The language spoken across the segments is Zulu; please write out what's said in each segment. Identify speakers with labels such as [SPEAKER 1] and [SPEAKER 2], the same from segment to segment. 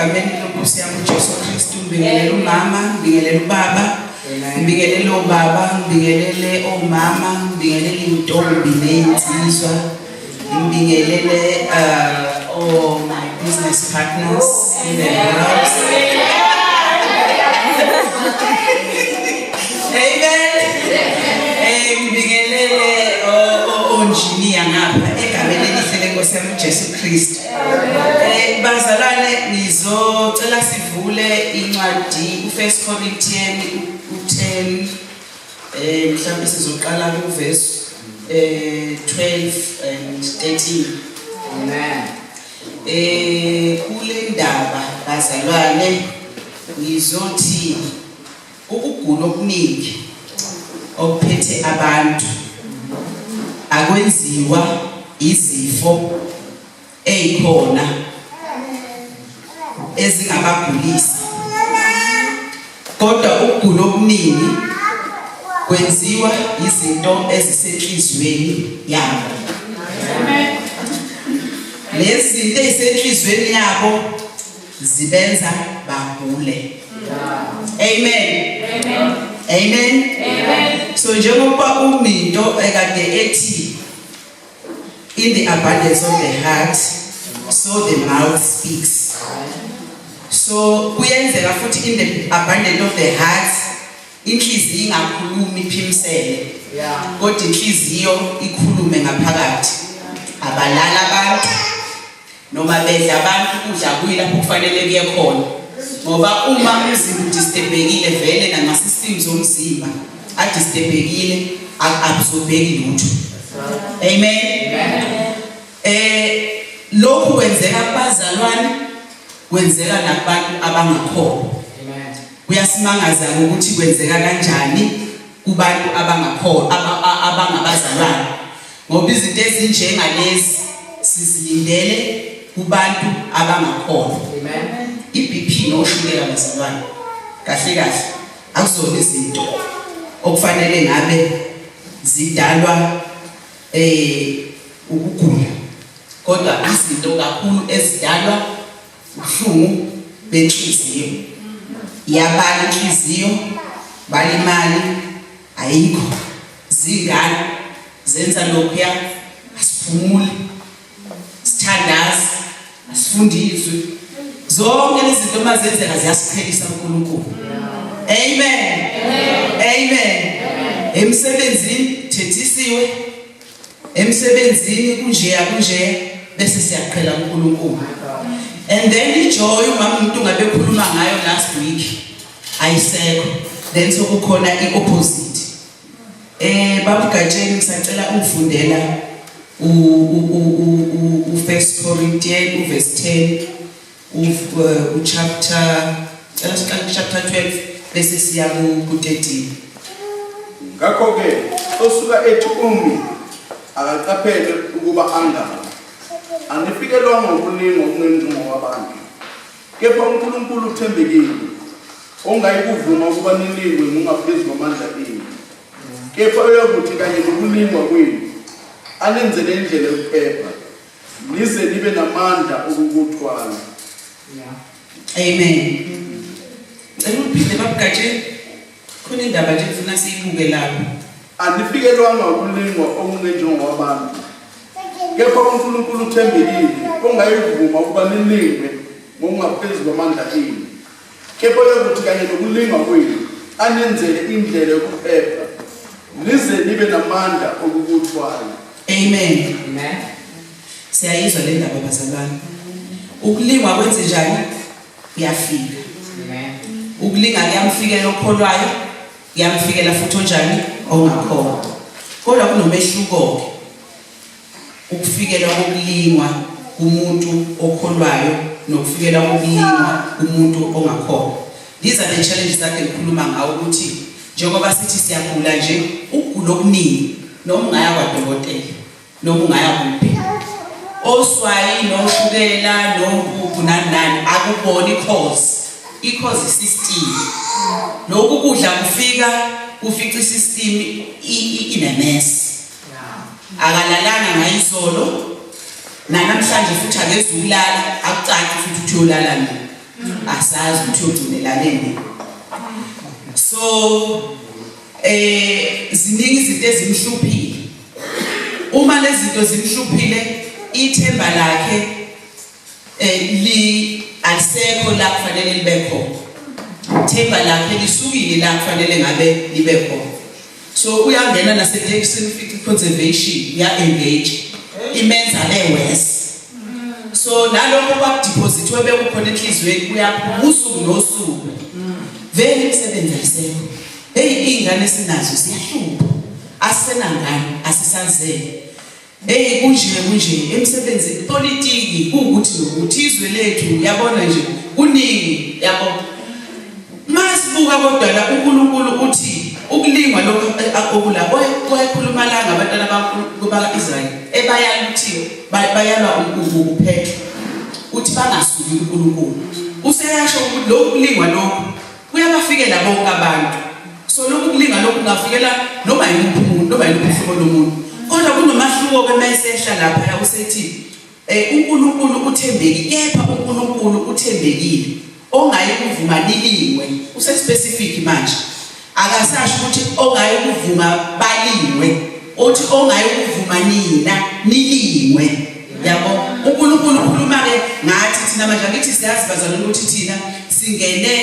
[SPEAKER 1] egameni lenkosi yami uJesu Kristu, ngibingelele umama, ngibingelele ubaba, ngibingelele obaba, ngibingelele omama, ngibingelele intombi nezinsizwa, ngibingelele all my business partners in the house. Amen. Ngibingelele onjiniya ngapha egameni elihle lenkosi yami uJesu Kristu. Bazalwane, ngizocela sivule incwadi u1 Corinthians u10, mhlawumbe sizoqala kuverse 12 and 13.
[SPEAKER 2] Amen.
[SPEAKER 1] Kule ndaba bazalwane ngizothi ukugula okuningi okuphethe abantu akwenziwa izifo ezikhona ezingabagulisa, kodwa ukugula okuningi kwenziwa izinto ezisenhlizweni yabo.
[SPEAKER 2] Amen.
[SPEAKER 1] Lezi zinto ezisenhlizweni yabo zibenza bagule. Amen.
[SPEAKER 2] Amen.
[SPEAKER 1] Amen.
[SPEAKER 2] Amen.
[SPEAKER 1] So njengoba uminto ekade ethi in the abundance of the heart so the mouth speaks. So kuyenzeka futhi in the abundance of the heart inhliziyo ingakhulumi iphimsele. Kodwa inhliziyo ikhulume ngaphakathi. Abalala abantu noma bedla abantu kudla kuyilapho kufanele kuye khona, ngoba uma umzimba udisturbekile vele nama systems omzimba adisturbekile, akuabsorbeki lutho. Amen. Lokhu kwenzeka kubazalwane, kwenzeka nakubantu abangakholwa.
[SPEAKER 2] Amen.
[SPEAKER 1] Kuyasimangaza ukuthi kwenzeka kanjani kubantu abangakholwa, abangabazalwane, ngoba izinto ezinjengalezi sizilindele kubantu abangakholwa.
[SPEAKER 2] Amen.
[SPEAKER 1] I-BP noshukela bazalwane, kahle kahle akuzona izinto okufanele ngabe zidalwa ukugula, kodwa izinto kakhulu ezidalwa ubuhlungu benhliziyo. Iyabala inhliziyo, balimali ayikho, zingane zenza lokhuya, asiphumuli, sithandaze, asifundiswe. Zonke lezi zinto uma zenzeka ziyasiqhelisa uNkulunkulu. Amen. Amen. Emsebenzini thethisiwe, emsebenzini kunjeya kunjeya, bese siyaqhela uNkulunkulu. And then ijoy uma umuntu ngabe ekhuluma ngayo last week ayisekho, then sokukhona iopposite. Babugatsheni, ngisacela ungifundela u 1 Corinthians uverse 10, u chapter, cela siqale chapter 12 bese siya ku 13.
[SPEAKER 3] Ngakho ke osuka ethi umi akaqaphele ukuba angawi. Anifikelwanga ngokuningi okungenjongo wabantu, kepha uNkulunkulu uthembekile, ongayikuvuma ukuba nilingwe ngokungaphezu kwamandla enu, kepha uyakuthi kanye nokulingwa kwenu anenzele indlela yokuphepha, nize nibe namandla okukuthwala.
[SPEAKER 1] Amen. Cela uphinde babugatsheni, khona indaba nje ngifuna siyibuke lapho.
[SPEAKER 3] Anifikelwanga ukulingwa okungenjongo wabantu, kepha uNkulunkulu uthembekile, ongayikuvuma ukuba nilingwe ngokungaphezu kwamandla enu, kepha uyakuthi kanye nokulingwa kwenu anenzele indlela yokuphepha, nize nibe namandla okukuthwala.
[SPEAKER 1] Amen.
[SPEAKER 2] Amen.
[SPEAKER 1] Siyayizwa le ndaba bazalwane. Ukulingwa kwenze njani? Kuyafika.
[SPEAKER 2] Amen.
[SPEAKER 1] Ukulinga kuyamfikela okholwayo, kuyamfikela futhi onjani? Ongakholwa. Kodwa kunomehluko ke ukufikela kokulingwa kumuntu okholwayo nokufikela kokulingwa kumuntu ongakholwa. These are the challenges akade ngikhuluma ngawo, ukuthi njengoba sithi siyagula nje, ukugula okuningi noma ungaya kwadokotela noma ungaya kuphi, oswayi noshukela nompuphu nani nani, akuboni cause, i-cause system. Lokhu kudla kufika kufica isystem inemess. Akalalanga ngayizolo, nanamhlanje futhi akezukulala, akucaci futhi uthi uyolala nini. Asazi ukuthi uyogcinelaneni. So ziningi izinto ezimhluphile. Uma lezi zinto zimhluphile, ithemba lakhe li alisekho la kufanele libe khona. Ithemba lakhe lisukile la kufanele ngabe libe khona. So uyangena nasetekisini, ufica conservation ya engage, imenza le worse. So nalokho kwakudepositwe bekukhona enhliziyweni kuyaphuma usuku nosuku. Vele imisebenzi ayisekho. Hey, iy'ngane esinazo ziyahlupha, asisenangane, asisazele. Hey, kunje kunje emsebenzini, politiki kuwukuthi nokuthi izwe lethu, yabona nje kuningi, yabo. Masibuka kodwa la uNkulunkulu uthi ukulingwa lokho okula wayekhuluma la ngabantwana baka-Israyeli ebayala ukuthi bayalwa uPetro, uthi bangasuki uNkulunkulu. Useyasho ukuthi lokhu kulingwa lokhu kuyabafikela bonke abantu. So lokhu kulinga lokhu kungafikela noma yimuphi umuntu, noma yiluphi uhlobo lomuntu. Kodwa kunomahluko-ke uma esehla lapha usethi uNkulunkulu uthembekile, kepha uNkulunkulu uthembekile ongayi kuvuma nilingwe. Usespecific manje, akasasho ukuthi ongayi kuvuma balingwe, uthi ongayi kuvuma nina nilingwe, yabo. uNkulunkulu ukhuluma-ke ngathi thina manje. Angithi siyazi bazalwane ukuthi thina singene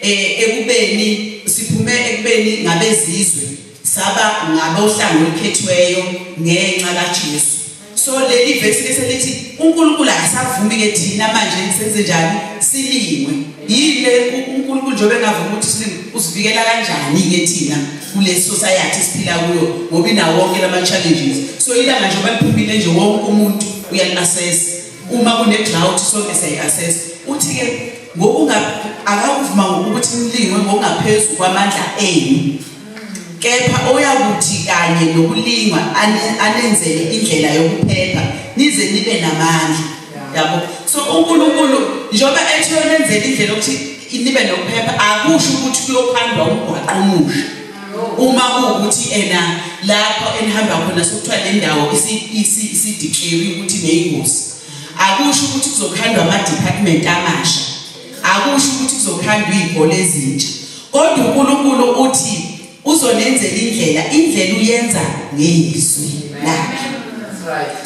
[SPEAKER 1] ekubeni siphume ekubeni ngabezizwe, saba ngabohlanga olukhethiweyo ngenxa kaJesu. So leli verse leselithi uNkulunkulu akasavumi ke thina manje senze njani, silingwe. Yini le uNkulunkulu njengoba engavumi ukuthi silingwe, usivikela kanjani ke thina kule society esiphila kuyo, ngoba inawo wonke lama challenges? So ilanga njengoba liphumile nje, wonke umuntu uyali-assess. Uma kune drought, sonke siyayi-assess. Uthi ke ngokunga akakuvuma ngokuthi nilingwe ngokungaphezu kwamandla enu, kepha oyakuthi kanye nokulingwa anenzele indlela yokuphepha nize nibe namandla, yabo. So uNkulunkulu njengoba ethi uyonenzela indlela yokuthi nibe nokuphepha, akusho ukuthi kuyokhandwa umgwaqo omusha uma kuwukuthi ena lapho enihamba khona sokuthiwa le ndawo isi-declare ukuthi ineyingozi. Akusho ukuthi kuzokhandwa ama-department amasha, akusho ukuthi kuzokhandwa iy'kole ezintsha, kodwa uNkulunkulu uthi uzonenzela indlela. Indlela uyenza ngezwi lakhe.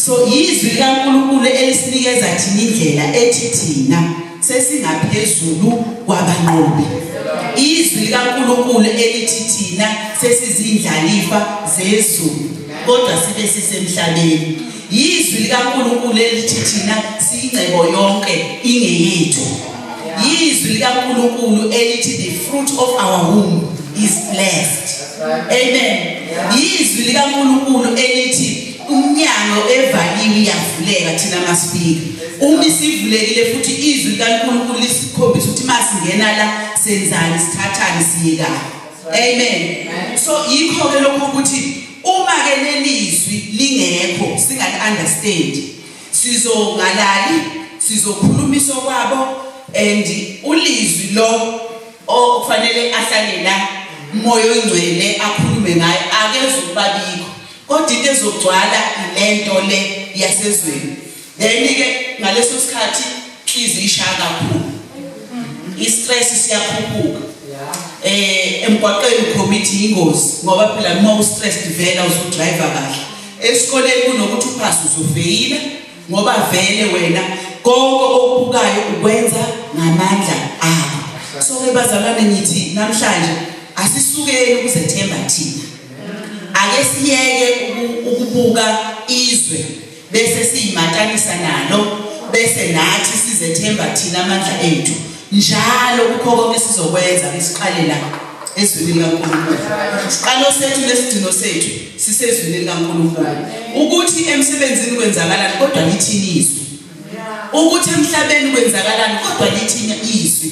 [SPEAKER 1] So izwi likaNkulunkulu elisinikeza thina indlela ethi thina sesingaphezulu kwabanqobi. Izwi likaNkulunkulu elithi thina sesizindlalifa zezulu kodwa sibe sisemhlabeni. Izwi likaNkulunkulu elithi thina siyingcebo yonke ingeyethu. Izwi likaNkulunkulu elithi the fruit of our womb is blessed. Amen. Izwi likaNkulunkulu elithi umnyango evaliwe iyavuleka thina masifika. Uma isivulekile futhi, izwi likaNkulunkulu lisikhombisa ukuthi masingena la senzani, sithathani, siyekani. Amen. So yikho ke lokho ukuthi uma ke lelizwi lingekho, singali understand, sizongalali, sizokhulumisa kwabo. And ulizwi lo okufanele ahlale la, moya oyingcwele akhulume ngayo, akeze ukubabikho, kodwa into ezogcwala ilento le yasezweni. Then ke ngaleso sikhathi inhliziyo ishaya kakhulu, i-stress siyakhuphuka. Emgwaqeni ucommit ingozi, ngoba phela uma u-stressed vela uzodrive kahle. Esikoleni kunokuthi uphase uzofeyila, ngoba vele wena konke okubukayo ukwenza ngamandla akho. So ke bazalwane, ngithi namhlanje asisukeni ukuzethemba thina. Ake siyeke ukubuka izwe bese siyimatanisa nalo, bese nathi sizethemba thina amandla ethu. Njalo kukho konke sizokwenza, ke siqale la ezwini likaNkulunkulu. Siqalo sethu nesigcino sethu sisezwini likaNkulunkulu. Ukuthi emsebenzini kwenzakalani, kodwa lithini izwi? Ukuthi emhlabeni kwenzakalani, kodwa lithini izwi?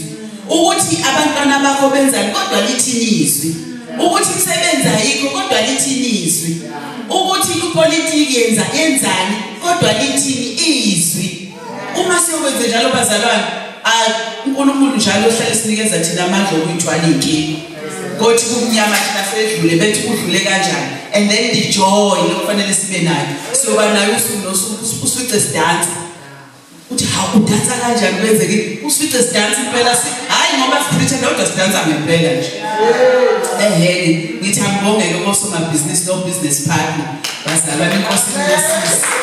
[SPEAKER 1] Ukuthi abantwana bakho benzani, kodwa lithini izwi? Ukuthi imisebenzi ayikho, kodwa lithini izwi? Ukuthi ipolitiki yenza yenzani, kodwa lithini izwi? Uma siyokwenze njalo bazalwane, uNkulunkulu njalo ohlale sinikeza thina amandla okuyithwala inkinga. Kothi kumnyama thina sedlule, bethi udlule kanjani? And then the joy lokufanele sibe nayo, siyoba nayo usuku nosuku, usifice sidansa. Uthi hawu, udansa kanjani, kwenzeke usifice sidansa impela, si hayi ngoba sipreacha, kodwa sidansa ngempela nje. Ehhe, ngithi angibongeke kosomabhizinisi no-business partner, bazalwane, inkosi ibusise.